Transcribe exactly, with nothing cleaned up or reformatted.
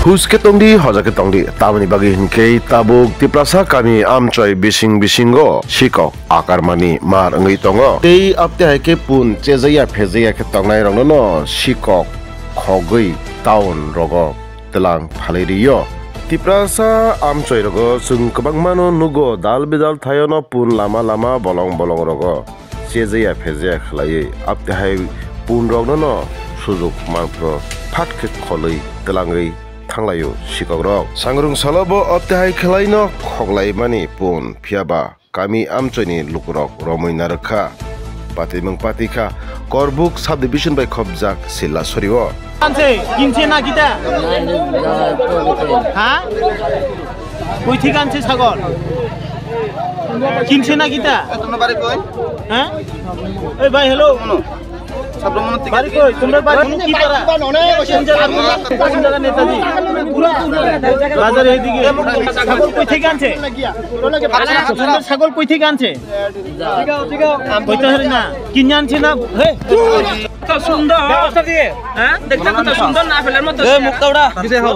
Hus khe tongdi, hoja khe tongdi, tamoni bagwi hinkhe tabuk Tiprasa kami amchoi bising bisingo sikok akarmani mar wngwi tongo. Tei apte hai khe pun chejaya phejaya khe tongnai rokno no sikok khogwi town rogo tlang phalwi rio. Tiprasa amchoi rogo chwng kwbangmano nugo, dal bidal thaiono pun lama lama bolong bolong rogo chejaya phejaya khlaiwi apte hai pun rokno no sujuk manphro phat khe kholwi tlangwi thanglaio sikok rok. Sangrung salo bo apte hai khlaino khoklaimani pun, phiya ba kami amchoini lukurok romwi narwkha. Patimung patikha, Korbuk subdivision bai khopjak Silasori o. Anse, kinse na kita? Ha? Koi thik anse sagol? Kinse na kita? Ha? Oi bhai, hello. Bari koi, tumra bari ki para? Kono jaga, kono jaga Netaji? Bazar edike. Sagol koi thik anse? Tumra sagol koi thik anse? Koita hari na? Kinyan se na? He? কত সুন্দর। ব্যবস্থা দিয়ে। হ্যাঁ? দেখতে কত সুন্দর, না ফেলার মতো। এ, মুক্তা উড়া। কিসে হো?